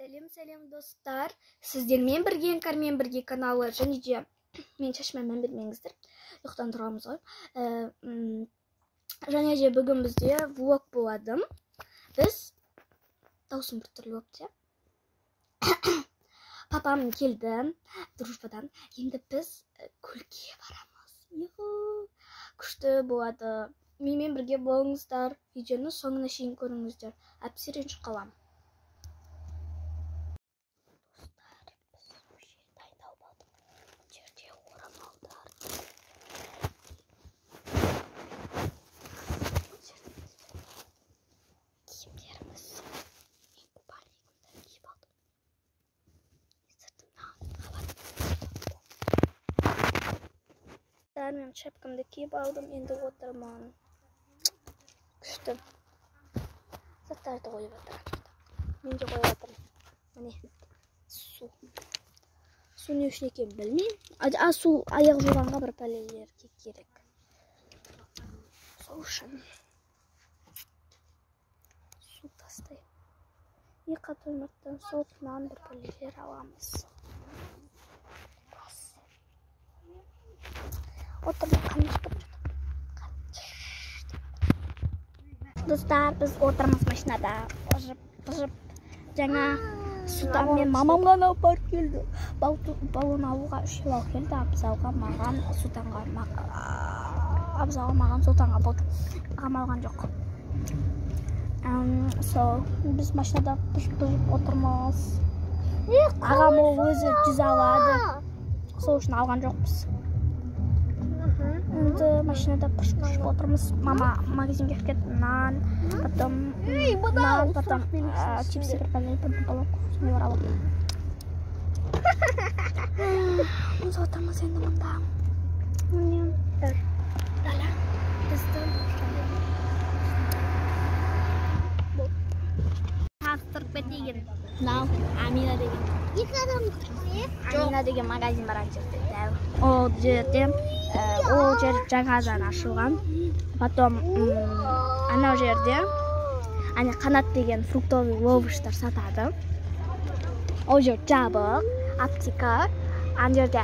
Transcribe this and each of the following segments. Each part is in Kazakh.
Сәлем сәлем достар, сіздермен бірге Іңкәрмен бірге каналы, және де мен шашыма мән бермеңіздер, ұйықтан тұрамыз ғой. Және де бүгін бізде влог болады. Біз даусым біртүрлі болыпты, иә. Папам келді дружбадан. Енді біз көлге барамыз. Күшті болады. Менімен бірге болыңыздар. Видеоны соңына шейін көріңіздер. Әпсе ренжіп қаламын. Достар, біз уже дайындалып алдық. Мына жерде орамалдар. Мына жерде киімдеріміз. Мен купальнигімді киіп алдым. Сыртымнан халатымды. Мен шапкамды киіп алдым, енді отырмын. Күшті. Заттарды қойып жатыр. Мен де қойып жатырмын. Міне су. Су не үшін екенін білмеймін. А су аяқ жуғанға бір пәлелерге керек. Сол үшін су тастаймын. Екі тоймақтан сол нан бір пәлелер аламыз. Класс. Отырмын, қаныш болып жатыр. Достар, біз отырмыз машинада. Пыжып, жаңа Сұлтан мен мамам ғана барып келді. Баллон алуға үшеу алып келді. Абзалға, маған, Сұлтанға, Абзалға, маған, Сұлтанға болды. Ағам алған жоқ. Сол, біз машинада пыжып отырмыз. Ағам ол өзі жүз алады. Сол үшін алған жоқпыз. Енді машинада пыш-пыш отырмыз. Мама магазинге кіріп кетті. Нан, потом нан, потом чипсы, бір пәле, потом баллон, сондайлар алып. Біз отырмыз енді мында. Міне дала. Бізді таныстырып кетейін. Мынау Амина деген. Екі адам. Амина деген магазин бар ана жерде. Ол жерде, ол жер жаңадан ашылған. Потом анау жерде ане Қанат деген фруктовый овощтар сатады. Ол жер жабық, аптека. Ана жерде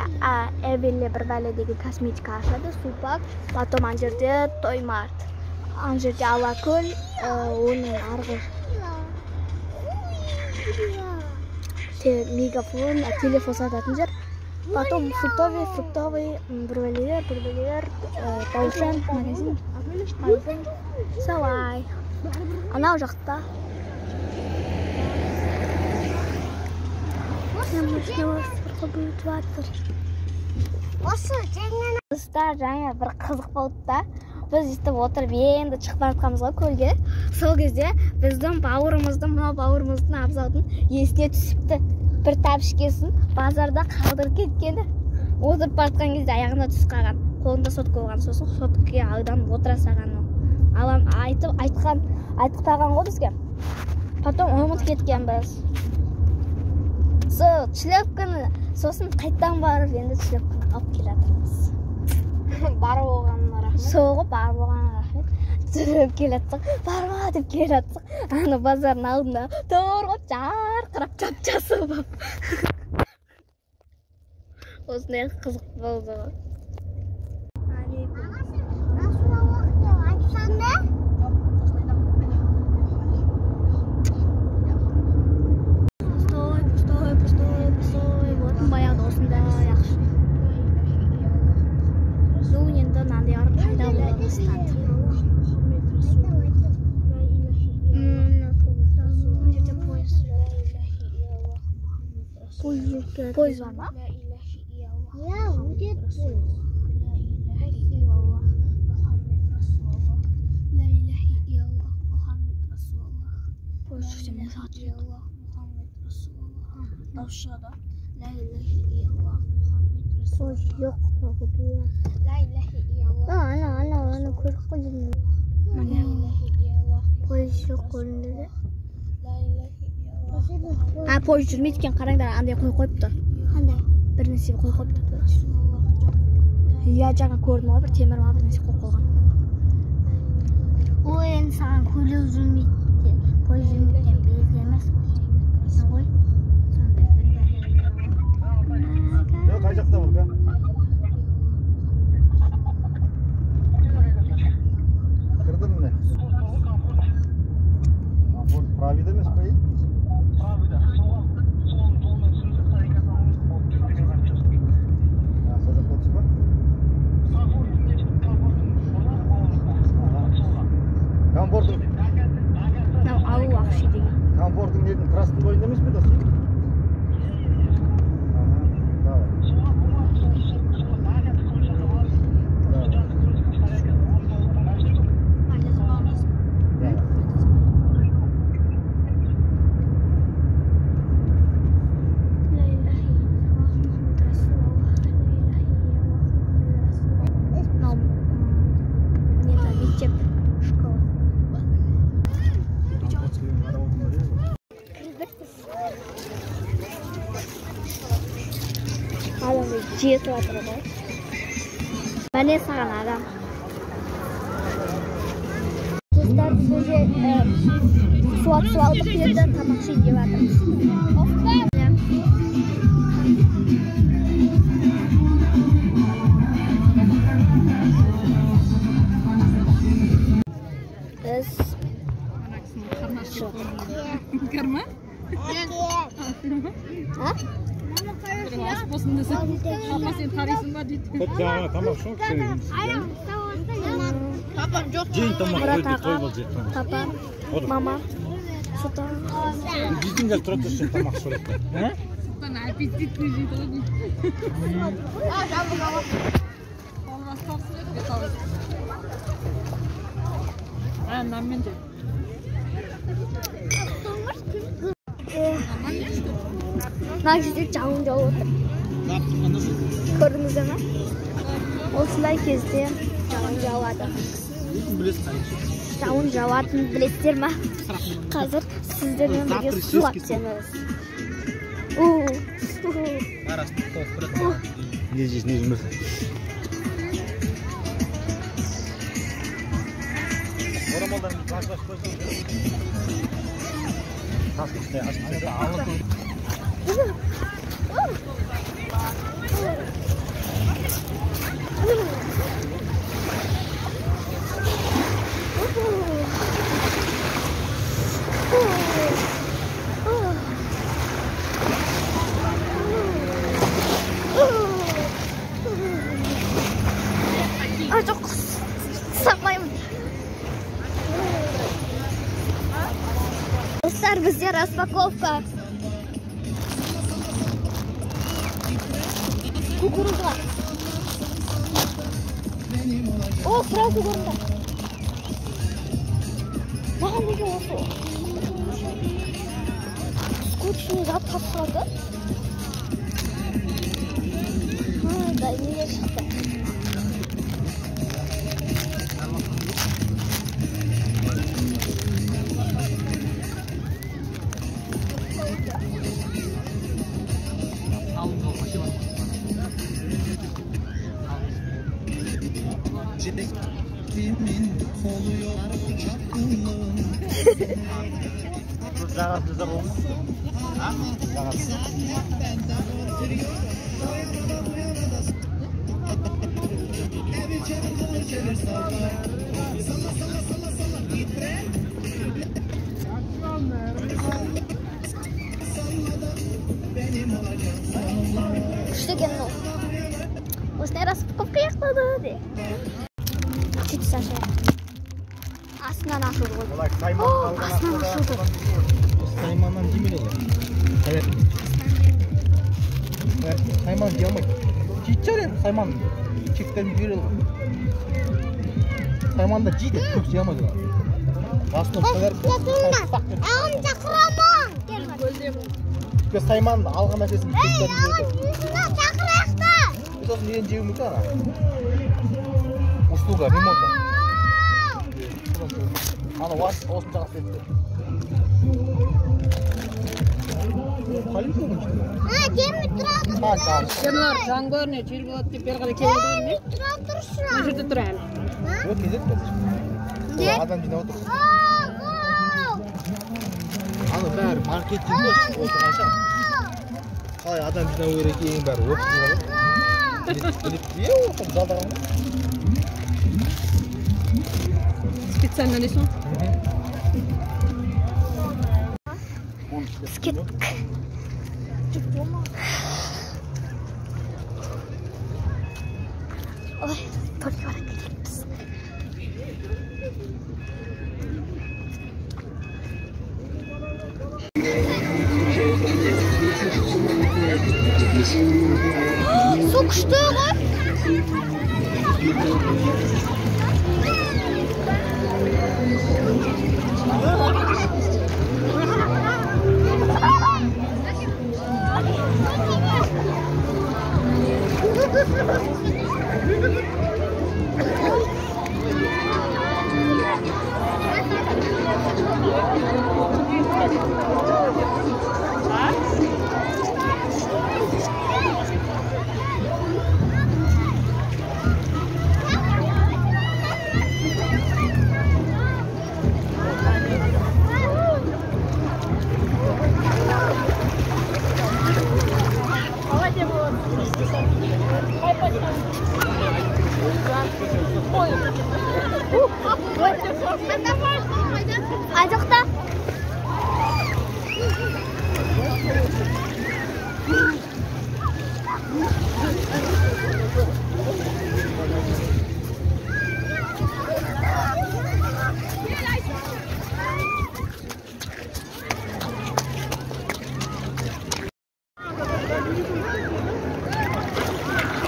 Эвелли бір бәле деген косметика ашады, супак. Потом ана жерде Тоймарт. Ана жерде Алакөл, оның арғы мегафон, телефон сататын жер. Потом фруктовый, бір бәлелер, Таушан магазин. Солай. Анау жақта. Достар, жаңа бір қызық болды да. Біз өйтіп отырып енді шығып бара жатқанбыз ғой көлге. Сол кезде біздің бауырымыздың, мынау бауырымыздың Абзалдың есіне түсіпті. Бір тәпішкесін базарда қалдырып кеткені. Отырып бара жатқан кезде аяғына түсіп қалған. Қолында сотка болған. Сосын соткаға алданып отыра салған ол. Алам айтып, айтқан, айтып қалған ғой бізге. Потом ұмытып кеткенбіз. Сол шлепканы сосын қайттан барып енді шлепканы алып келе жатырмыз. Бар болғанына рахмет. Сол ғой, бар болғанына рахмет. Жүріп келе жатсақ, барма деп келе жатсақ, ана базардың алдында тұр ғой, жарқырап жап-жасыл болып. Осындай қызық болды ғой. Пустой, пустой, пустой, пустой. Вот баяғыда осындай ақша. Су енді мынандайлар пайда бола бастады. Мына жерде пойыз. Пойыз бар ма? Иә, өтеді пойыз. Пойыз жүрсе мың сағат жүреді. Дауыс шығады. Пойыз жоқ походу. Ана, ана, ана көріп қойдым. Міне. Пойыз жоқ көрінді. А, пойыз жүрмейді екен, қараңдар, андай қой қойыпты. Қандай? Бір нәрсе қой қойыпты. Иә, жаңа көрдім ғой, бір темір ма, бір нәрсе қойып қойған. Ой, енді саған көлік жүрмейді, пойыз жүрмейді деген белгі емес ғой. Жақында емес пе дос? Ага, давай. Давай. لا إله إلا الله محمد رسول الله لا إله إلا الله محمد رسول الله. Мынау несі, мектеп, школа. Кірдік біз. Адам жетіп жатыр ғой. Міне саған адам. Достар, біз уже суға түсіп алдық, енді тамақ ішейін деп жатырмыз. Біз Карма? А? Ас болсын десе, папа сен қарайсың ба дейді. Жаңа тамақ ішіп жейін, тамақ Мұрат қойды, аға, той болды жейді тамақ. Папа, мама, Сұлтан. Біздің де тұра тұрсын, тамақ ішіп. Сұлтан аппетитный жейді ғой дейді. Қолына салсын еді, бет аузы. А, нанмен же. Мына жерде жауын жауып отыр. Көрдіңіздер ме? Осындай кезде жауын жауады. Жауын жауатынын білесіздер ме? Қазір сіздермен бірге суға түсеміз. Не жейсің, не жемесің? Орамалдан ашып қойсаң. Ашып алып. А, жоқ, самаймын. Достар, бізде распаковка. Кукуруза. О, сразу көрінді. Маған неге осы скучный зат тапсырады? Да, неге шықты? Күшті екен мынау. Осындай распаковка аяқталды де. Сөйтіп ашайық. Астынан ашылды ғой. О, астынан ашылды. Сайманнан жемейді олар. Сайман жей алмайды. Жейтін шығар енді сайман. Шектерін жібереді ғой. Сайман да жейді, көп жей алмайды олар. Астынан сайман алған нәрсесін шектерін жібереді. Сосын неден жеуі мүмкін ана? Услуга, ремонта. Ана осын жағасы етті. Қалай мүмкін? Мыналар жаңбыр не жел болады деп бері қарай келеді ғой не? Мына жерде тұр әлі. Жоқ, кезеді қазір. Адам жинап отыр. Ана бәрі маркетинг ғой, осы қанша. Қалай адам жинау керек екенін бәрі оқып алады. Біліп, оқып жалдаған ғой. Специально дейсің ғой? Біз кеттік. Ой, только барып келіппіз. Су күшті ғой. Айдықта.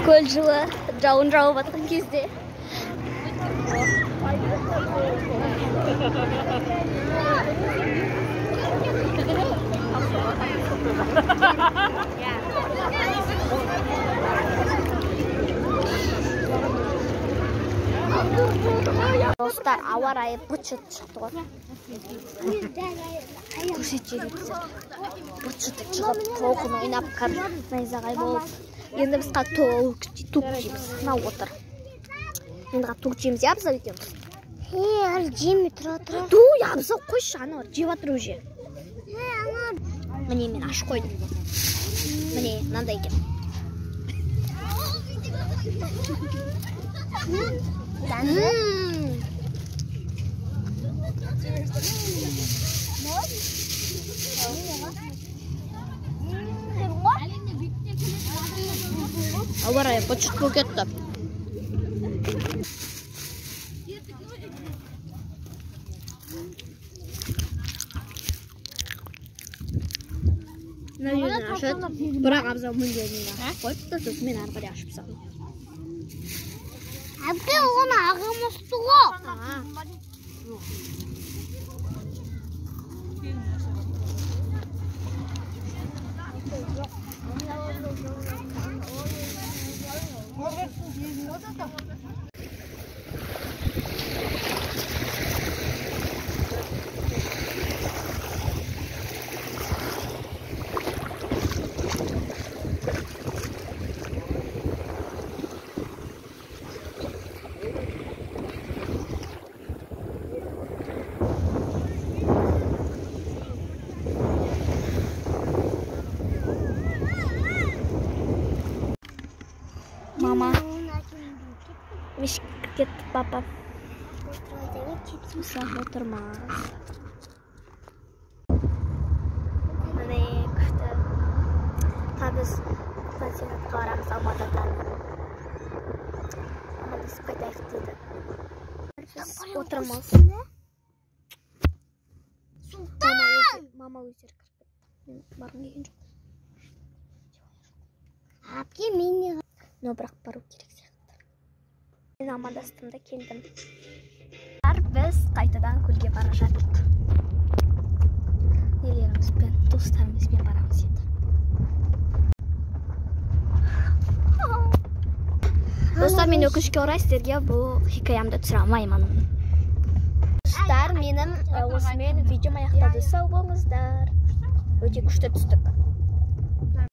Көл жылы, жауын жауып атқан кезде. Достар, ауа райы быт-шыт шықты ғой. Көрсетші дейсіздер. Быт-шыты шығып, толқын ойнап, найзағай болып. Енді біз тук жейміз. Мынау отыр. Енді тук жейміз, иә, Абзал екеуміз? Әлі жемей тұра тұра. Ту, Абзал қойшы, анау жеп жатыр уже. Міне, мен ашып қойдым. Міне, мынандай екен. Ауа райы быт-шыт болып кетті. Мына жерден ашады, бірақ Абзал мына жерден ашып қойыпты, сосын мен ары қарай ашып тастадым. Әпке, оны ағамызды ғой. Мама. Мешікке кетті папа. Ұзақ отырмас. Міне күшті. Біз пансионатқа барамыз Алматыдан. Амандасып қайтайық деді. Біз отырмыз. Мама өздері кіріп кетті. Мен барғым келген жоқ. Әпке, мен не... Но бірақ бару керек сияқты. Мен амандастым да келдім. Біз қайтадан көлге бара жаттық. Нелерімізбен, достарымызбен барамыз енді. Достар, мен өкінішке орай сіздерге бұл хикаямды түсіре алмаймын. Достар, менің осымен видеом аяқталды. Сау болыңыздар. Өте күшті түстік.